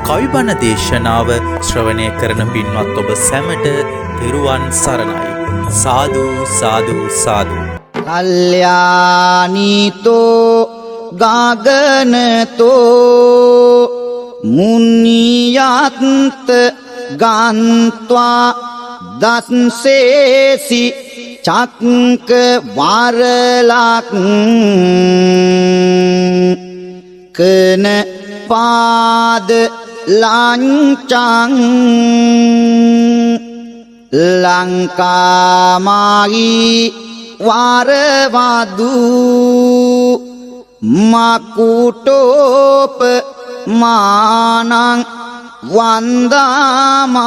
කවිබණ දේශනාව ශ්‍රවණය කරන පින්වත් ඔබ සැමට තෙරුවන් සරණයි. සාදු සාදු සාදු. කල්යාණීතෝ ගාගනතෝ මුනියත්ත ගන්්වා දස්සේසි චක්ක වරලක් කන පාද ලංචං ලංකාමාහි වරවදු මකුටෝප මානං වන්දාමහං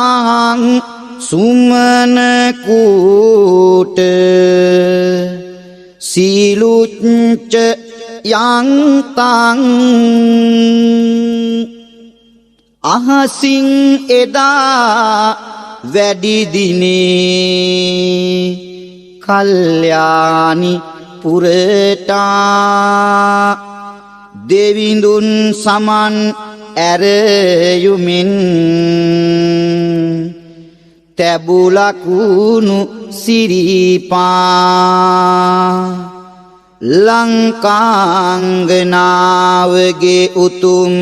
සුමන කූට සීලුච්ච යන්තං. අහසින් එදා වැඩි දිනේ කල්යාණි පුරටා දෙවිඳුන් සමන් ඇරයුමින් තැබුලකුණු සිරිපා ලංකාංගනාවගේ උතුම්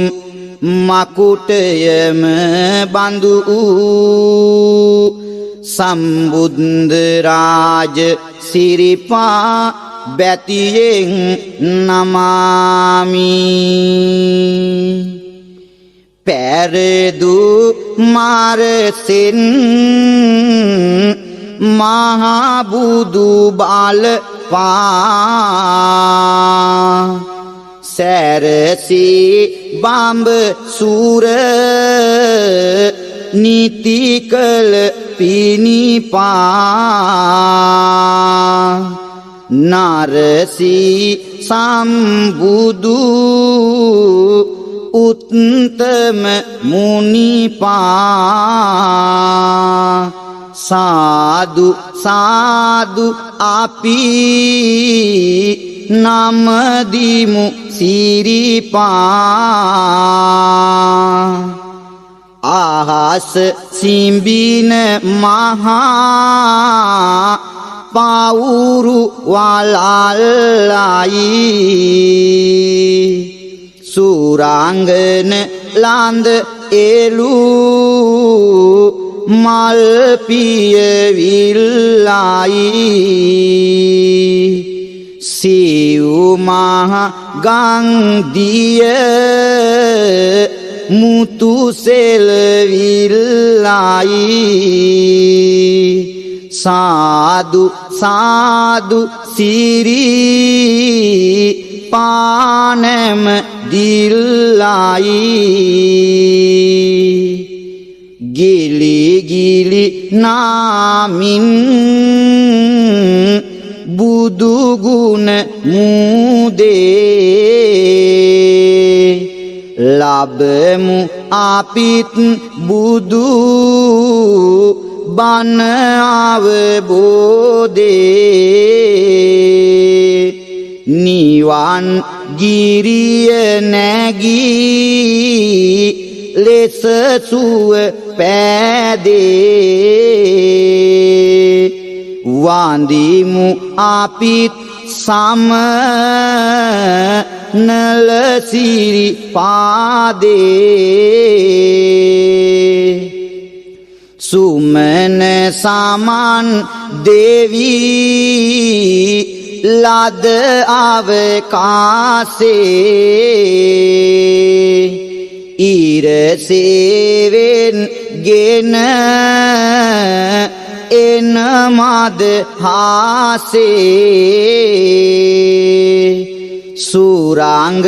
මකුටයම බඳු වූ සම්බුද්ධ රාජ සිරිපා බැතියෙන් නමාමි. පෙරදු මාරසෙන් මහා බුදු බල පා සැරසී බඹ සූර නීති කළ පිණිපා නරසී සම්බුදු උත්තම මුනිපා සාදු සාදු අපි නමදිමු සිරිපා. අහස සිඹින මහා පවුරු වලල්ලයි සුරාංගන ලන්ද එළු මල් පියවිල්ලයි සිව් මහ ගංදිය මුතු සෙලවිල්ලයි සාදු සාදු සිරි පානම දිල්ලයි ගිලි ගිලි නාමින් බුදු ගුණ මුදේ ලබමු අපිත් බුදු බණ අවබෝධේ නිවන් ගිරිය නැගී ලෙස සුව පෑදේ වඳිමු අපිත් සම නල සිරි පාදේ සුමන සමන් දෙවි ලද අවකාසේ ඊරසේවෙන් ගෙන එන මද හාසේ සුරාංගන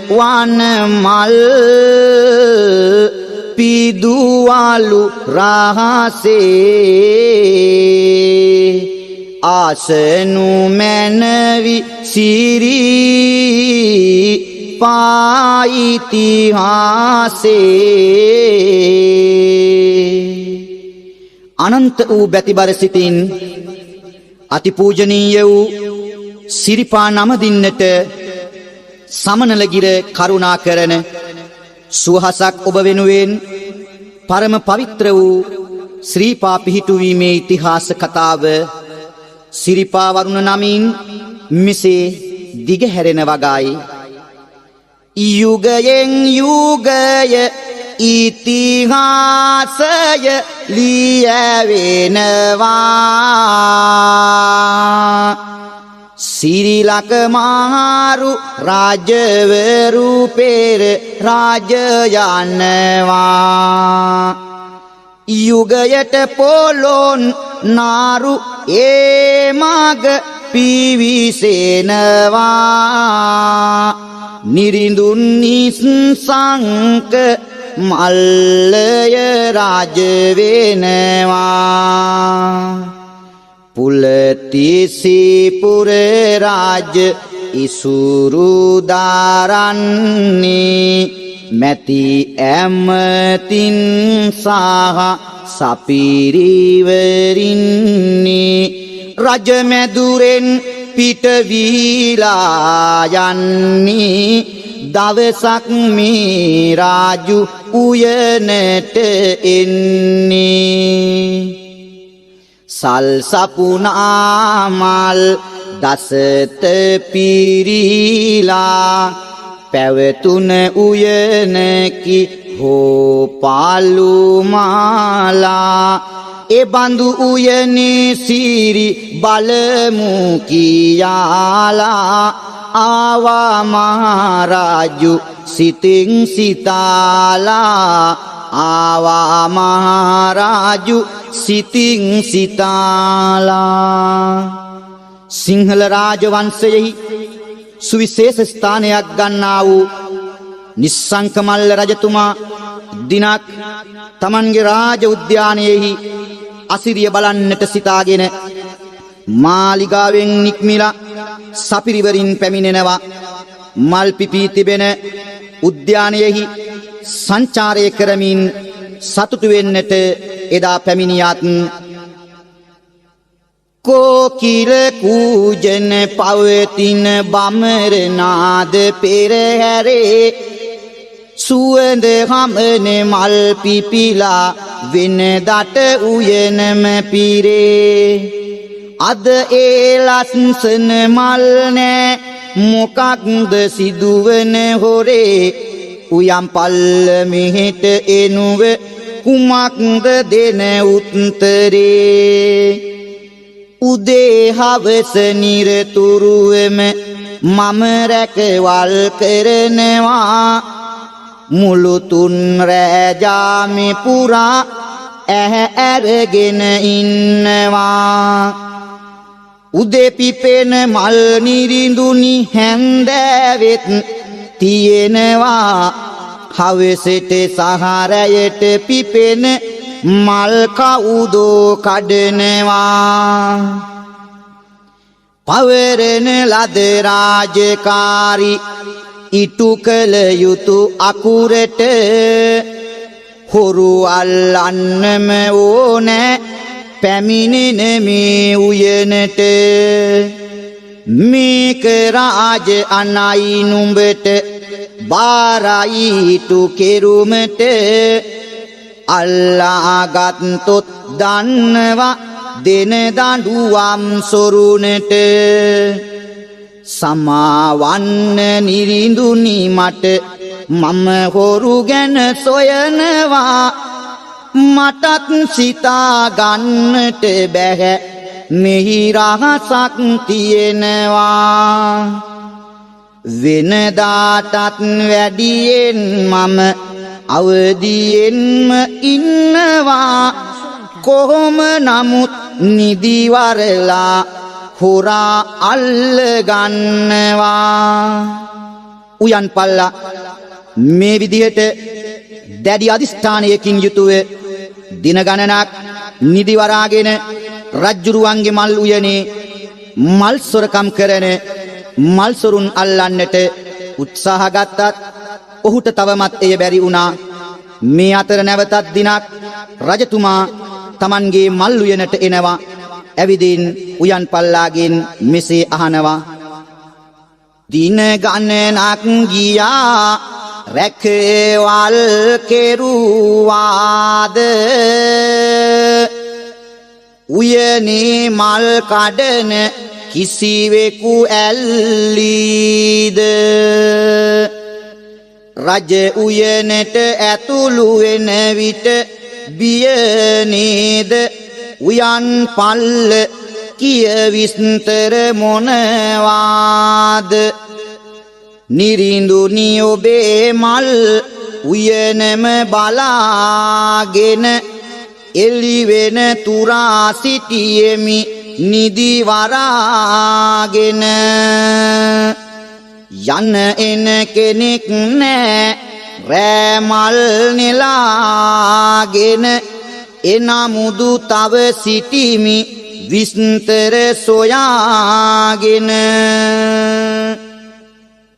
වන මල් පිදුවලු රහසේ ආසනු මැනවි සිරි පා ඉතිහාසේ. අනන්ත වූ බැතිබර සිතින් අතිපූජනීය වූ සිරිපා නමදින්නට සමනලගිර කරුණා කරන සුවහසක් ඔබ වෙනුවෙන් පරම පවිත්‍ර වූ ශ්‍රීපා පිහිටුවීමේ ඉතිහාස කතාව සිරිපා වරුණ නමින් මෙසේ දිගහැරෙන වගයි. යුගයෙන් යුගය ඉතිහාසය ලියවෙනවා. සිරිලක මහරු රාජවරු පෙර රාජ යනවා. යුගයට පොළොන් නාරු ඒ මග පිවිසෙනවා. නිරිඳුන් නිස්සංක මල්ලය රාජ වෙනවා. පුලතිසිපුර රාජ ඉසුරු දාරන්නේ මැති ඇමතින් සහ සපිරිවරින්නේ. රජමැදුරෙන් පිටවීලා යන්නේ දවසක් මේ රාජු උයනට එන්නේ. සල් සපුනා මල් දසත පිරීලා පැවතුන උයනකි හෝ පාලු මාලා. ඒ බඳු උයනේ සිරි බලමු කියාලා ආවා මහරජු සිතින් සිතාලා. ආවා මහරජු සිතින් සිතාලා. සිංහල රාජවංශයෙහි සුවිශේෂ ස්ථානයක් ගන්නා වූ නිස්සංක මල්ල රජතුමා දිනක් තමන්ගේ රාජ උද්‍යානයෙහි අසිරිය බලන්නට සිතාගෙන මාලිගාවෙන් නික්මිලා සපිරිවරින් පැමිණෙනවා. මල් පිපී තිබෙන උද්‍යානයෙහි සංචාරය කරමින් සතුටු වෙන්නට එදා පැමිණියත් කෝකිල කූජන පවතින බමර නාද පෙරහැරේ සුවඳ හමන මල් පිපිලා වෙනදට උයනම පිරේ. අද ඒ ලස්සන මල් නෑ මොකක්ද සිදුවන හොරේ. උයන් පල්ල මෙහෙට එනුව කුමක්ද දෙන උත්තරේ. උදේ හවස නිරතුරුවම මම රැකවල් කරනවා. මුළු තුන් රෑ ජාමේ පුරා ඇහැ ඇරගෙන ඉන්නවා. උදේ පිපෙන මල් නිරිඳුනි හැන්දෑවෙත් තියෙනවා. හවසට සහ රැයට පිපෙන මල් කවුදෝ කඩනවා. පවරන ලද රාජකාරි ඉටු කළ යුතු අකුරට හොරු අල්ලන්නම ඕනෑ පැමිණෙන මේ උයනට. මේක රාජ අනයි නුඹට බාරයි ඉටු කෙරුමට. අල්ලාගත්තොත් දන්නවා දෙන දඬුවම් සොරුනට. සමාවන්න නිරිඳුනි මට මම හොරු ගැන සොයනවා. මටත් සිතා ගන්නට බැහැ මෙහි රහසක් තියෙනවා. වෙනදාටත් වැඩියෙන් මම අවදියෙන්ම ඉන්නවා. කොහොම නමුත් නිදිවරලා හොරා අල්ල ගන්නවා. උයන් පල්ලා මේ විදිහට දැඩි අධිෂ්ඨානයකින් යුතුව දින ගණනක් නිදිවරාගෙන රජ්ජුරුවන්ගේ මල් උයනේ මල් සොරකම් කරන මල් සොරුන් අල්ලන්නට උත්සාහ ගත්තත් ඔහුට තවමත් එය බැරි වුණා. මේ අතර නැවතත් දිනක් රජතුමා තමන්ගේ මල් උයනට එනවා. ඇවිදින් උයන් පල්ලාගෙන් මෙසේ අහනවා. දින ගණනක් ගියා රැකවල් කෙරුවාද? උයනේ මල් කඩන කිසිවෙකු ඇල්ලීද? රජ උයනට ඇතුළු වෙන විට බිය නේද? උයන් පල්ල කිය විස්තර මොනවාද? නිරිඳුනි ඔබේ මල් උයනම බලාගෙන එළි වෙන තුරා සිටියෙමි නිදි වරාගෙන. යන එන කෙනෙක් නෑ රෑ මල් නෙලාගෙන, එනමුදු තව සිටිමි විස්තර සොයාගෙන.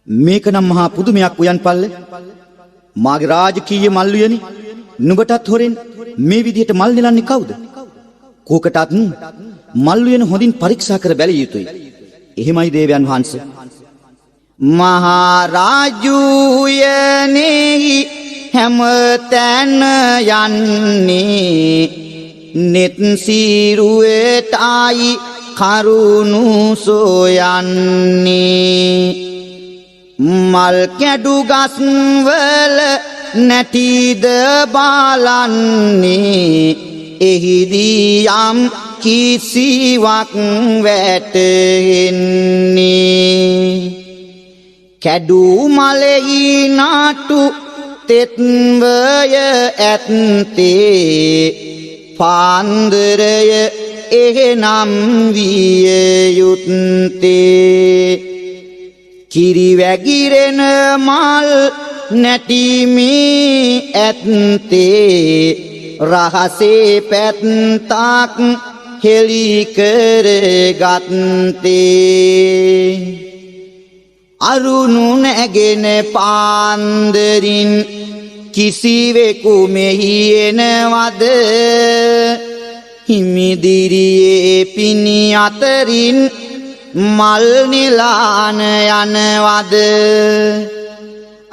මේක නම් මහා පුදුමයක් උයන් පල්ල. මාගේ රාජකීය මල් උයනි, නුඹටත් හොරෙන් මේ විදිහට මල් නෙලන්නේ කවුද? කෝකටත් මල් උයන හොඳින් පරීක්ෂා කර බැලිය යුතුයි. එහෙමයි දේවයන් වහන්සේ. මහරජු උයනේහි හැම තැන යන්නේ, නෙත් සීරුවටයි කරුණු සොයන්නේ. මල් කැඩු ගස් වල නැටිද බලන්නේ, එහිදී යම් කිසිවක් වැටෙන්නේ. කැඩු මලෙහි නාටු තෙත්වය ඇත්තේ, පාන්දරය එහෙනම් විය යුත්තේ. කිරි වැගිරෙන මල් නැටිමේ ඇත්තේ, රහසේ පැත්තක් හෙළි කරගත්තේ. අරුණු නැගෙන පාන්දරින් කිසිවෙකු මෙහි එනවද? හිමිදිරියේ පිණි අතරින් මල් නිලාන යනවද?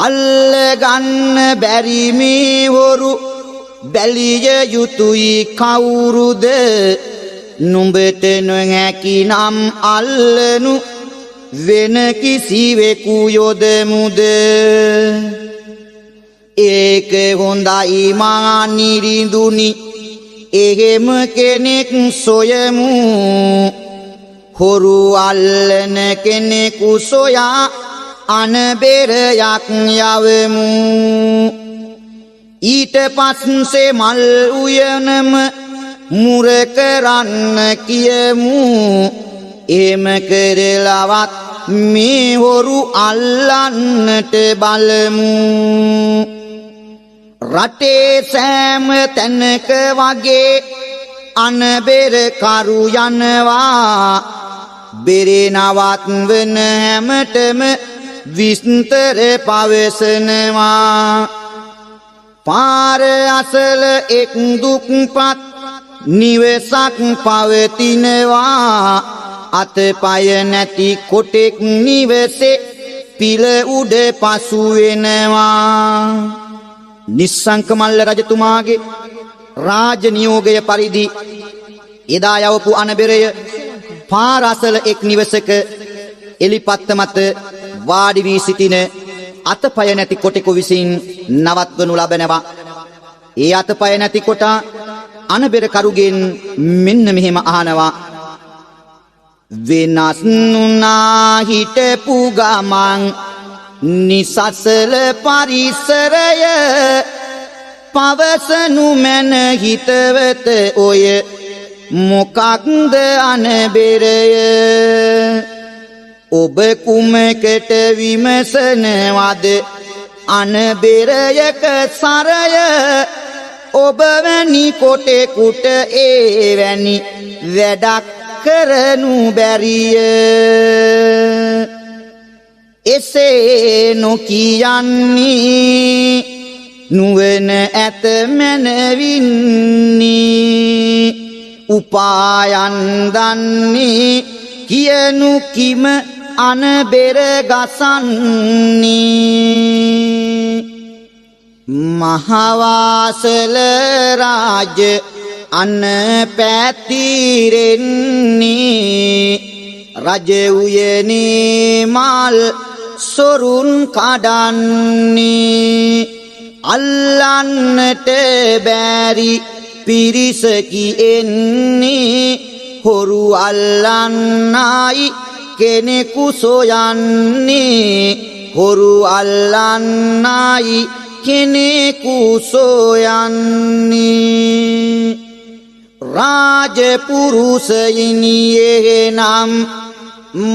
අල්ලගන්න බැරි මේ හොරු බැලිය යුතුයි කවුරුද? නුඹට නොහැකි නම් අල්ලනු වෙන කිසිවෙකු යොදමුද? ඒක හොඳයි මා නිරිඳුනි, එහෙම කෙනෙක් සොයමු. හොරු අල්ලන කෙනෙකු සොයා අනබෙරයක් යවමු. ඊට පස්සේ මල් උයනම මුර කරන්න කියමු. එහෙම කරලවත් මේ හොරු අල්ලන්නට බලමු. රටේ සෑම තැනක වගේ අනබෙර කරු යනවා. බෙරේ නවත් වන හැමටම විස්තර පවසනවා. පාර අසල එක් දුක්පත් නිවසක් පවතිනවා. අතපය නැති කොටෙක් නිවසේ පිළ උඩ පසු වෙනවා. නිස්සංක මල්ල රජතුමාගේ රාජ නියෝගය පරිදි එදා යවපු අනබෙරය පාර අසල එක් නිවසක එලිපත්ත මත වාඩි වී සිටින අතපය නැති කොටෙකු විසින් නවත්වනු ලබනවා. ඒ අතපය නැති කොටා අනබෙර කරුගෙන් මෙන්න මෙහෙම අහනවා. වෙනස් වුණා හිටපු ගමන් නිසසල පරිසරය, පවසනු මැන හිතවත ඔය මොකක්ද අනබෙරය? ඔබ කුමකට විමසනවද අනබෙරයක සරය? ඔබ වැනි කොටෙකුට ඒ වැනි වැඩක් කරනු බැරිය. එසේ නොකියන්නේ නුවණ ඇත මැනවින්නේ, උපායන් දන්නේ කියනු කිම අනබෙර ගසන්නේ. මහවාසල රාජ අන පැතිරෙන්නේ රජ උයනේ මල් සොරුන් කඩන්නේ අල්ලන්නට බැරි පිරිසකි එන්නේ හොරු අල්ලන්නයි කෙනෙකු සොයන්නේ හොරු අල්ලන්නයි කෙනෙකු සොයන්නේ රාජපුරුෂයිනියේ නම්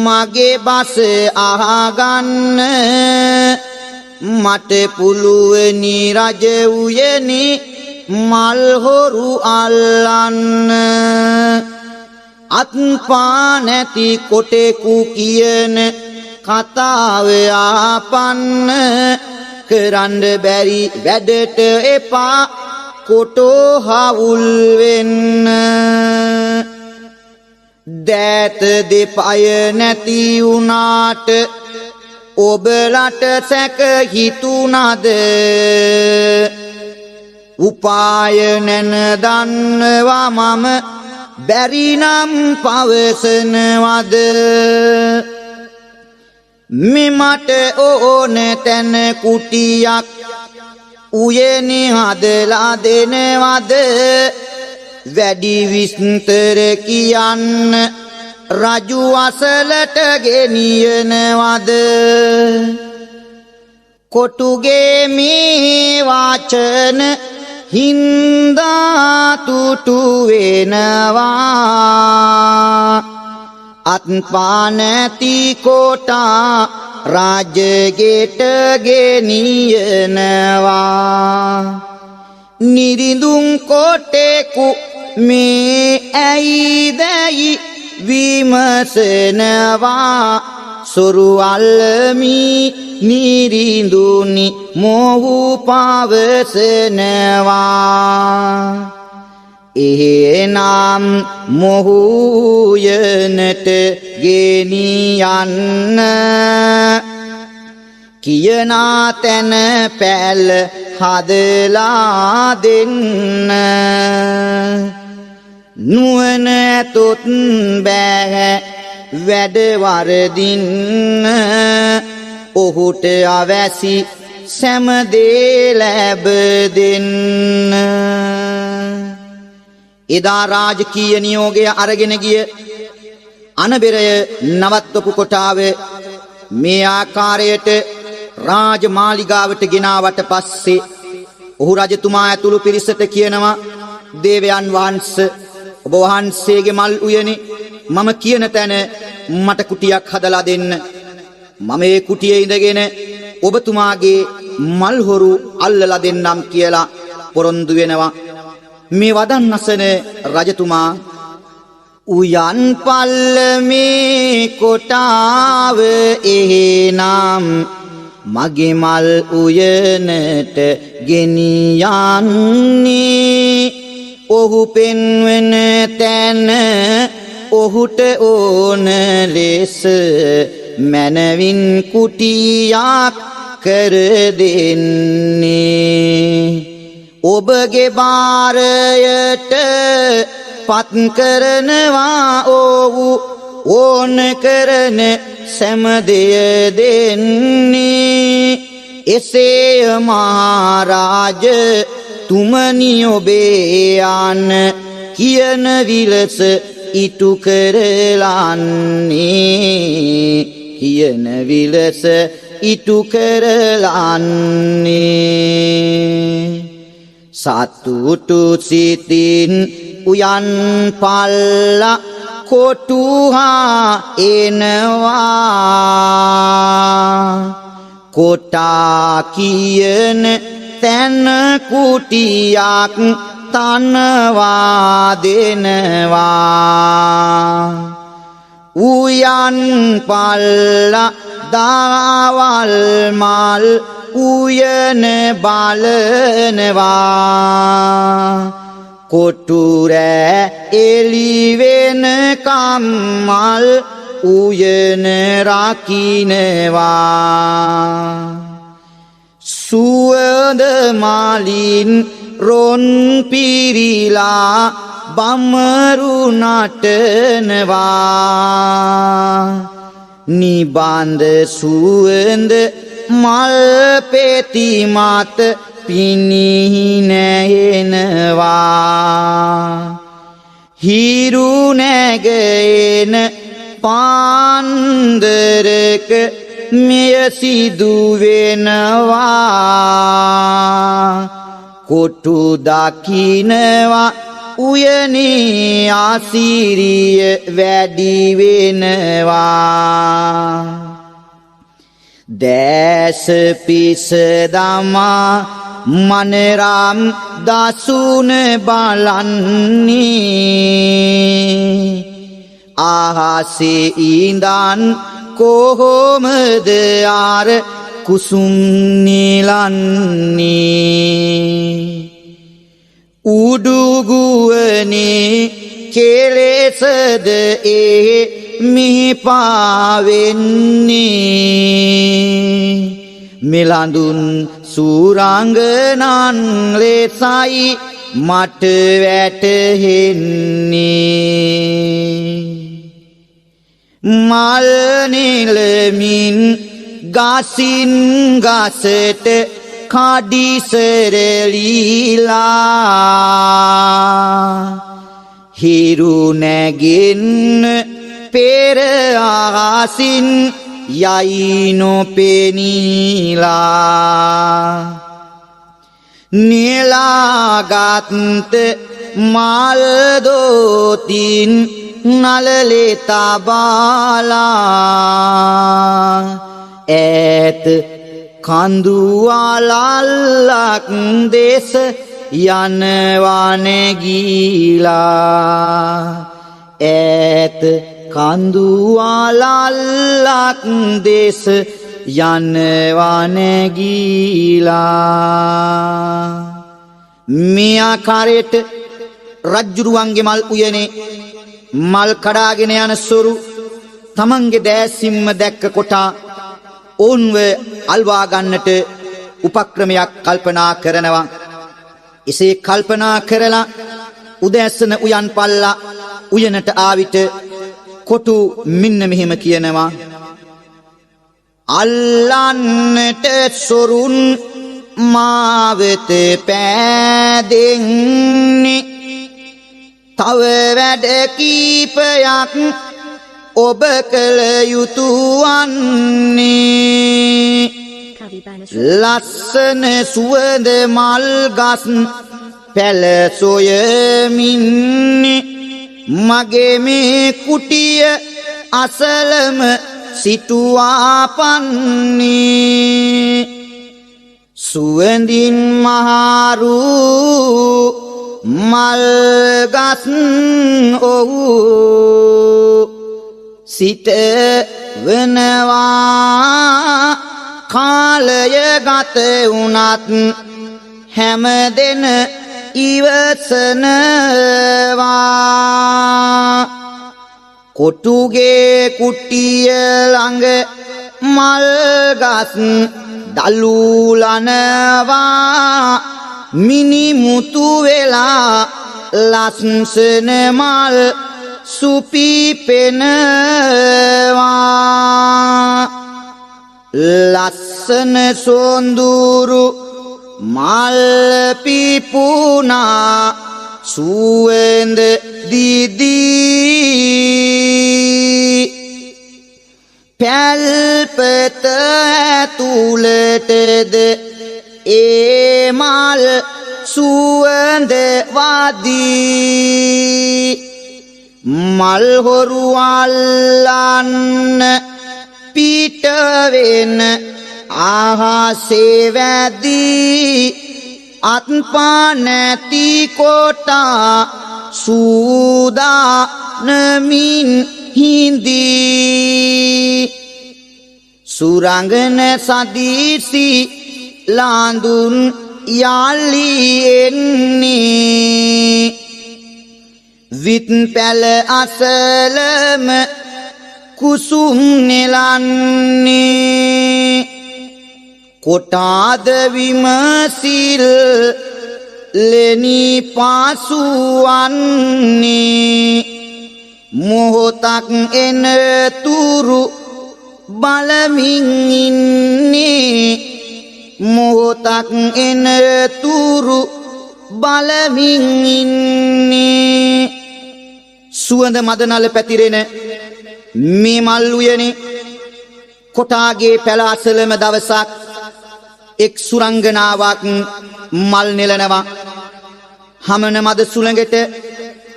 මගේ බස අහගන්න මට පුළුවනි රජ උයනේ මල් හොරු අල්ලන්න අත්පා නැති කොටෙකු කියන කතාව ආපන්න කරන්න බැරි වැඩට එපා කොටෝ හවුල් වෙන්න දෑත දෙපය නැති වුණාට ඔබලට සැක හිතුණද උපාය නැන දන්නවා මම බැරි නම් පවසනවද මෙමට ඕන තැන කුටියක් උයනේ හදලා දෙනවද වැඩි විස්තර කියන්න රජු අසලට ගෙනියනවද කොටුගේ මේ වචන හින්දා තුටු වෙනවා අත්පා නැති කොටා රාජගෙට ගෙනියනවා නිරිඳුන් කොටෙකු මේ ඇයිදැයි විමසනවා සොරු අල්ලමි නිරිඳුනි මොහු පවසනවා එහෙනම් මොහු යනට ගෙනියන්න කියනා තැන පැල හදලා දෙන්න නුවණ ඇතොත් බෑ වැඩ වරදින්න ඔහුට අවැසි සෑම දේ ලැබ දෙන්න. එදා රාජකීය නියෝගය අරගෙන ගිය අනබෙරය නවත්වපු කොටාව මේ ආකාරයට රාජමාලිගාවට ගෙනාවට පස්සේ ඔහු රජතුමා ඇතුළු පිරිසට කියනවා, දේවයන් වහන්සේ, ඔබ වහන්සේගේ මල් උයනේ මම කියන තැන මට කුටියක් හදලා දෙන්න. මම මේ කුටියේ ඉඳගෙන ඔබතුමාගේ මල් හොරු අල්ලලා දෙන්නම් කියලා පොරොන්දු වෙනවා. මේ වදන් අසන රජතුමා උයන් පල්ලමේ කොටාව එහෙනම් මගේ මල් උයනට ගෙනියන්නේ. ඔහු පෙන්වන තැන ඔහුට ඕන ලෙස මැනවින් කුටියක් කර දෙන්නේ. ඔබගේ භාරයට පත් කරනවා ඔහු ඕන කරන සෑම දෙය දෙන්නේ. එසේය මහරජ තුමනි ඔබේ ආන කියන විලස ඉටු කරලන්නේ, කියන විලස ඉටු කරලන්නේ. සතුටු සිතින් උයන් පල්ලා කොටුහා එනවා. කොටා කියන තැන කුටියක් තනවා දෙනවා. උයන් පල්ලා දාවල් මල් උයන බලනවා. කොටු රෑ එළි වෙනකම් මල් උයන රකින්නවා. සුවඳ මාලින් රොන් පිරිලා බමරු නටනවා. නිබඳ සුවඳ මල් පෙති මත පිණිනැහෙනවා. හිරු නැගෙන පාන්දරක මෙය සිදු වෙනවා. කොටු දකින්නවා උයනේ ආසිරිය වැඩි වෙනවා. දැස පිස දමා මනරාම් දසුන බලන්නේ. ආහසේ ඉඳන් කොහොමද ආර කුසුම් නිලන්නේ? උඩුගුවනේ කෙලෙසද ඒ මිහිපාවෙන්නේ? මෙලඳුන් සූරංගනන් ලෙසයි මට වැටහෙන්නේ. මල් නිලමින් ගසින් ගසට කඩිසරලීලා හිරු නැගින්න පෙර ආසින් යයි නොපෙනීලා. නිලාගත් මල් දෝතින් නලලේ තබාලා ඈත කඳු අලල්ලක් දෙස යනවා නැගීලා. ඈත කඳු අලල්ලක් දෙස යනවා නැගීලා. මේ ආකාරයට රජ්ජුරුවන්ගේ මල් උයනේ මල් කඩාගෙන යන සොරු තමන්ගේ දෑසින්ම දැක්ක කොටා ඔවුන්ව අල්වා ගන්නට උපක්‍රමයක් කල්පනා කරනවා. එසේ කල්පනා කරලා උදෑසන උයන් පල්ලා උයනට ආවිට කොටු මෙන්න මෙහෙම කියනවා. අල්ලන්නට සොරුන් මාවෙත පෑදෙන්නේ. තව වැඩ කීපයක් ඔබ කළ යුතු වන්නේ. ලස්සන සුවඳ මල් ගස් පැල සොයමින්නේ. මගේ මේ කුටිය අසලම සිටුවා පන්නේ. සුවඳින් මහරු මල් ගස් ඔහු සිට වෙනවා. කාලය ගත වුණත් හැම දෙන ඉවසනවා. කොටුගේ කුටිය ළඟ මල් ගස් දලුලනවා. මිනිමුතු වෙලා ලස්සන මල් සුපිපෙනවා. ලස්සන සොඳුරු මල් පිපුණා සුවඳ දිදී. පැල්පත ඇතුළටද ඒ මල් සුවඳ වදී. මල් හොරු අල්ලන්න පිට වෙන ආහසේ වැදී. අත්පා නැති කොටා සූදානමින් හිඳී. සුරංගන සදීසි ලාඳුන් යාලි එන්නේ. විත් පැල අසලම කුසුම් නෙලන්නේ. කොටාද විමසිල් ලෙනි පාසුවන්නේ මොහොතක් එන තුරු බලමින් ඉන්නේ මොහොතක් එන තුරු බලමින් ඉන්නේ. සුවඳ මදනල පැතිරෙන මේ මල් උයනේ කොටාගේ පැල අසලම දවසක් එක් සුරංගනාවක් මල් නෙලනවා. හමන මද සුළඟට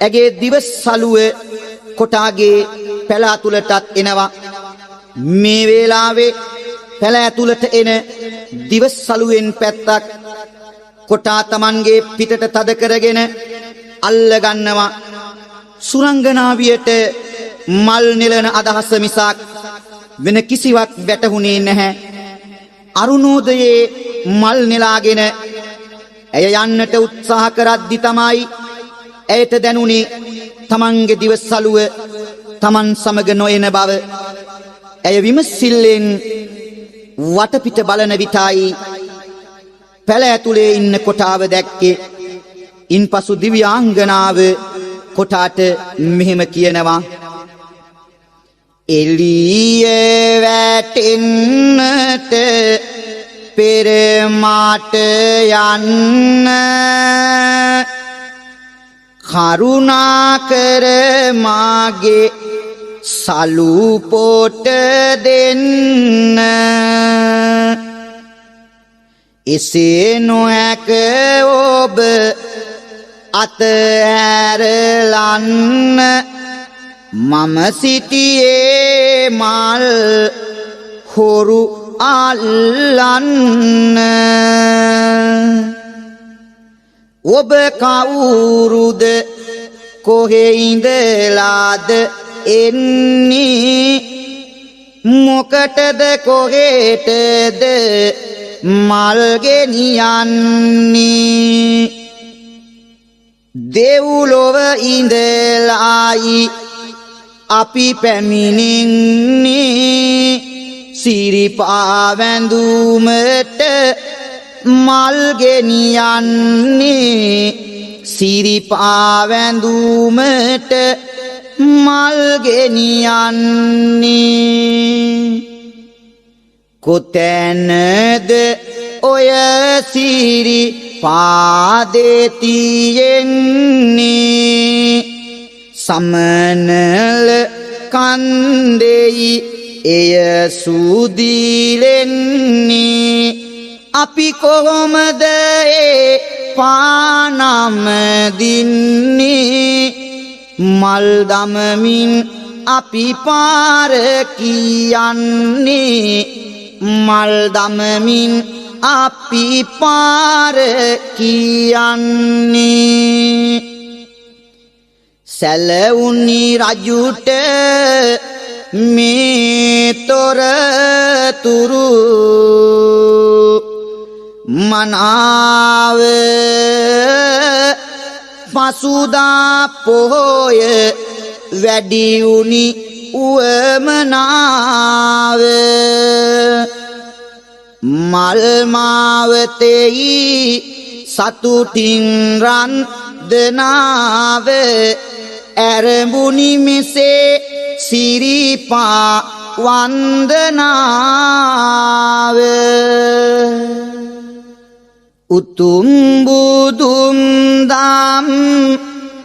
ඇගේ දිව සලුව කොටාගේ පැල ඇතුළටත් එනවා. මේ වේලාවේ පැල ඇතුළට එන දිව සලුවෙන් පැත්තක් කොටා තමන්ගේ පිටට තද කරගෙන අල්ල ගන්නවා. සුරංගනාවියට මල් නෙලන අදහස මිසක් වෙන කිසිවක් වැටහුණේ නැහැ. අරුණෝදයේ මල් නෙලාගෙන ඇය යන්නට උත්සාහ කරද්දි තමයි ඇයට දැනුනේ තමන්ගේ දිව සලුව තමන් සමග නොයන බව. ඇය විමසිල්ලෙන් වටපිට බලන විටයි පැල ඇතුලේ ඉන්න කොටාව දැක්කේ. ඉන්පසු දිව්‍යාංගනාව කොටාට මෙහෙම කියනවා. එළිය වැටෙන්නට පෙර මාට යන්න කරුණාකර මාගේ සලු පොට දෙන්න. එසේ නොහැක ඔබ අතහැරලන්න මම සිටියේ මල් හොරු අල්ලන්න. ඔබ කවුරුද කොහේ ඉඳලාද එන්නේ මොකටද කොහෙටද මල් ගෙනියන්නේ. දෙව්ලොව ඉඳලායි අපි පැමිණෙන්නේ සිරිපා වැඳුමට මල් ගෙනියන්නේ සිරිපා වැඳුමට මල් ගෙනියන්නේ. කොතැනද ඔය සිරි පාදේ තියෙන්නේ සමනල කන්දෙයි එය සුදිලෙන්නේ. අපි කොහොමද ඒ පානම දින්නේ මල් දමමින් අපි පාර කියන්නේ මල් දමමින් අපි පාර කියන්නේ. සැලවුනි රජුට මේ තොරතුරු මනාව පසුදා පොහොය වැඩි වුනි උවමනාව. මල් මාවතෙහි සතුටින් රන් දනාව ඇරඹුනි මෙසේ සිරිපා වන්දනාව. උතුම් බුදුන් දම්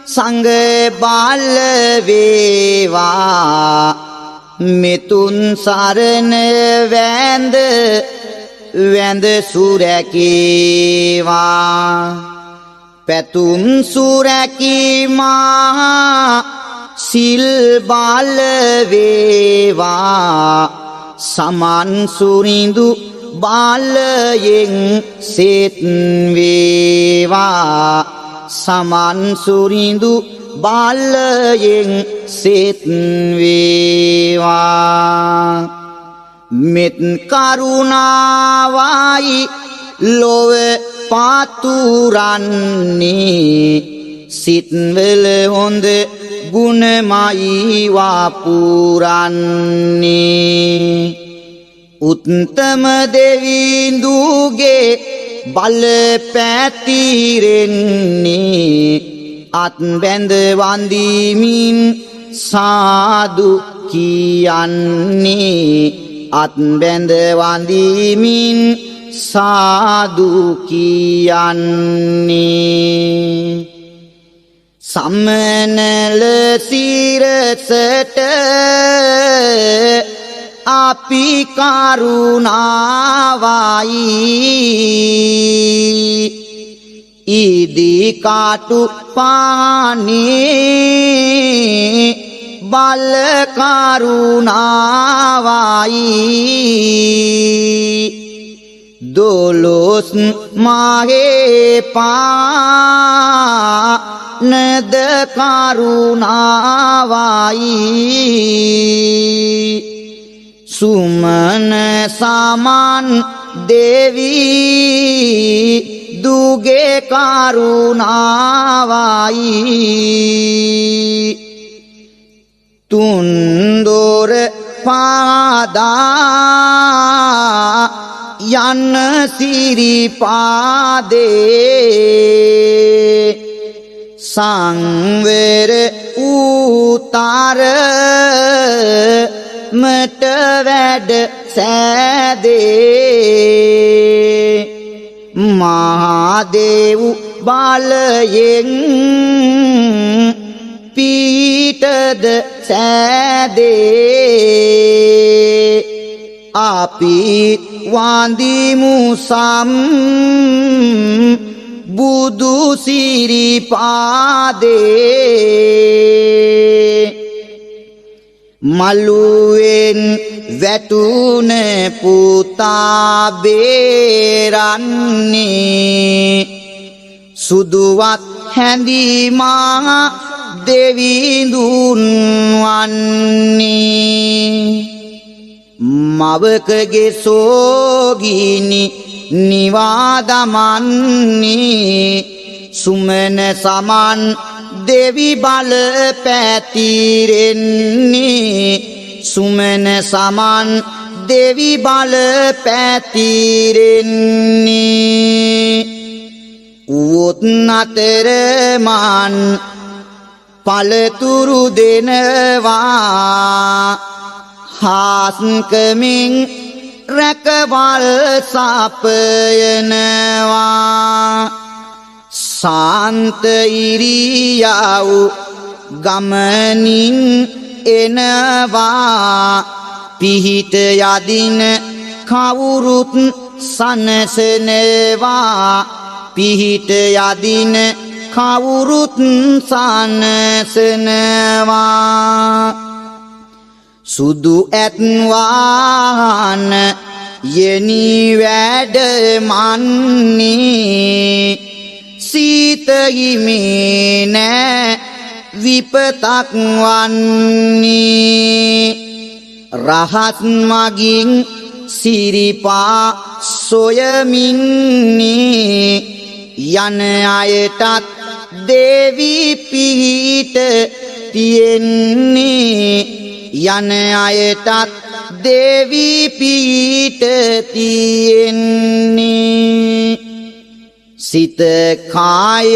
සංඝ බල වේවා මෙතුන් සරණ වැඳ වැඳ සුරැකීවා. පැතුම් සුරැකීමා සිල් බල වේවා සමන් සුරිඳු බලයෙන් සෙත් වේවා සමන් සුරිඳු බලයෙන් සෙත් වේවා. මෙත් කරුණාවයි ලොව පාතුරන්නේ සිත්වල හොඳ ගුණමයි වාපුරන්නේ. උත්තම දෙවිඳුගේ බල පැතිරෙන්නේ අත් බැඳ වඳිමින් සාදු කියන්නේ, අත් බැඳ වඳිමින් සාදු කියන්නේ. සම්මනල සිරසට අපි කරුණාවයි, ඉදි කාටු පානේ බල කරුණාවයි, දොළොස් මාහේ පානද කරුණාවයි, සුමන සමන් දෙවි දුගේ කරුණාවයි, තුන්දොර පාදා යන්න සිරිපාදේ සංවර උතර මට වැඩ සෑදේ, මහදෙව් බලයෙන් පීඨද සෑදේ, අපි වඳිමු සම් බුදු සිරිපාදේ. මළුවෙන් වැටුන පුතා බේරන්නේ සුදුවත් හැඳිමා දෙවිඳුන් වන්නේ, මවකගේ සෝගිනි නිවා දමන්නේ සුමන සමන් දෙවි බල පැතිරෙන්නේ, සුමන සමන් දෙවි බල පැතිරෙන්නේ. උවොත් අතර මන් පළතුරු දෙනවා, හාස්කමින් රැකවල් සපයනවා, සාන්ත ඉරියව් ගමනින් එනවා, පිහිට යදින කවුරුත් සනසනවා, පිහිට යදින කවුරුත් සනසනවා. සුදු ඇත් වාහන යෙනි වැඩ මන්නේ, සීත හිමේ නෑ විපතක් වන්නේ, රහස් මගින් සිරිපා සොයමින්නේ යන අයටත් දේවි පිහිට තියෙන්නේ, යන අයටත් දේවි පිහිට තියෙන්නේ. සිත කාය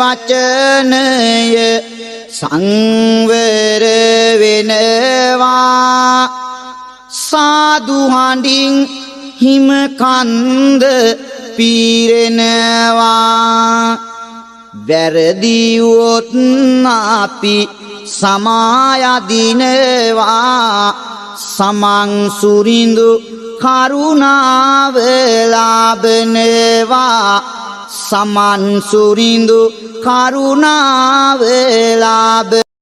වචනය සංවර වෙනවා, සාදු හඬින් හිම කන්ද පීරෙනවා, වැරදි වුවොත් අපි සමායදිනවා, සමන් සුරිඳු කරුණාව ලාබනවා, සමන් සුරිඳු කරුණාව ලාබ